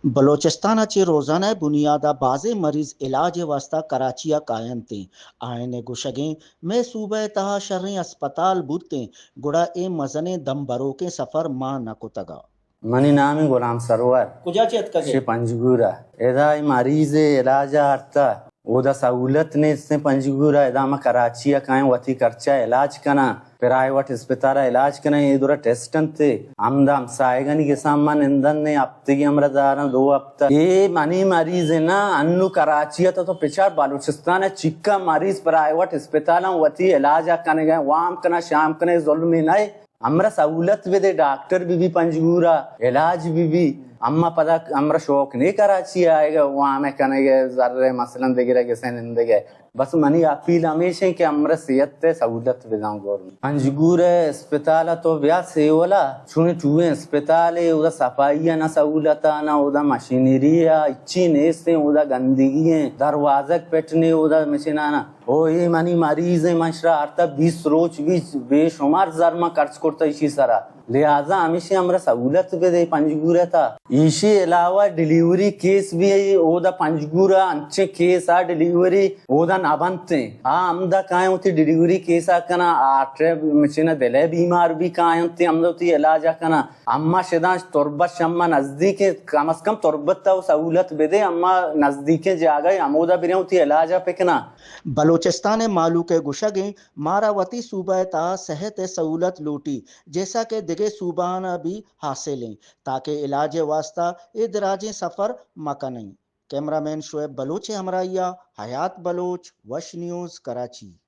بلوچستان ءَ چہ روزانہ ءِ بنیاد ءَ بازیں مریض علاج ءِ واستہ کراچی ءَ کاینت ایں۔ آیان ءِ گوشگ ایں، مئے صوبہ ءِ تہا شریں ہسپتال بوت ایں، گڑا اے مزنیں دم بروکیں سفر ما نہ کتگ ءَ۔ منی نام ایں غلام سرور۔ کجا چہ اتکگ ئے؟ چہ پنجگور ءَ۔ ادا اے مریض ءِ علاج ءَ آرتہ، اودا سہولت نیست ایں پنجگور ءَ، ادا ما کراچی ءَ کائیں وتی کرچا علاج کناں۔ پرائیوٹ اسپتال ءَ علاج کناں، اے دورا ٹیسٹ انت، ہمدا ہمساہگانی گساں ما نندن نے، ہپتگی ہمرا داراں دو ہپتہ۔ اے منی مریض نہ، انو کراچی ءَ تو، تو پچار بلوچستان ءَ چکا مریض پرائیوٹ اسپتالاں وتی علاج ءَ کنگ ءَ، وام کناں، شام کناں، ظلمے نہ اے۔ ہمرا سہولت بدے، ڈاکٹر بہ بی پنجگور ءَ، علاج بہ بی۔ اما پدا ہمرا شوق نے کراچی ءَ آئیگ ءَ، وام ءَ کنگ ءَ، زر ءَ مثلاً دگرے گسے نندگ ءَ۔ بس منی اپیل ہمیش ایں کہ ہمرا صحت ءِ سہولت بداں گورنمنٹ۔ پنجگور ءِ اسپتال ءَ تو بیا سیول ءَ، چونیں ٹوہیں اسپتالے، اودا صفائی ءَ نہ سہولت ءَ، نہ اودا مشینری ءَ، ہچی نیست ایں، اودا گندگی ایں، دروازگ پٹ نے اودا مشیناں ءَ۔ او اے منی مریض ایں، من شرا آرتہ بیست روچ بی، بے شمار زر من خرچ کرتہ ایشی سرا۔ لہذا ہمیشی ہمرا سہولت بدے پنجگور ءِ تہا۔ ایشی علاوہ ڈیلیوری کیس بی اودا پنجگور ءَ انچیں کیس ءَ ڈیلیوری اودا نہ بنت ایں۔ آ ہمدا کائیں وتی ڈیلیوری کیس ءَ کناں، ہارٹ ءِ مچین ءَ دل ءِ بیمار بی کاینت ایں، ہمدا وتی علاج ءَ کناں۔ اما شداں تربت شما نزدیک ایں، کم از کم تربت ءَ سہولت بدے، اما نزدیکیں جاگہ ہمودا بریں وتی علاج ءَ بکناں۔ بلوچستان ءِ مہلوک ءِ گوشگ ایں، مارا وتی صوبہ ءِ تہا صحت ءِ سہولت لوٹی، جیسا کہ دگہ صوبہاں ءَ بی حاصل ایں، تاکہ علاج ءِ واستہ اے دراجیں سفر مہ کنیں۔ کیمرہ مین شعیب بلوچ ءِ ہمراہی ءَ حیات بلوچ، وش نیوز، کراچی۔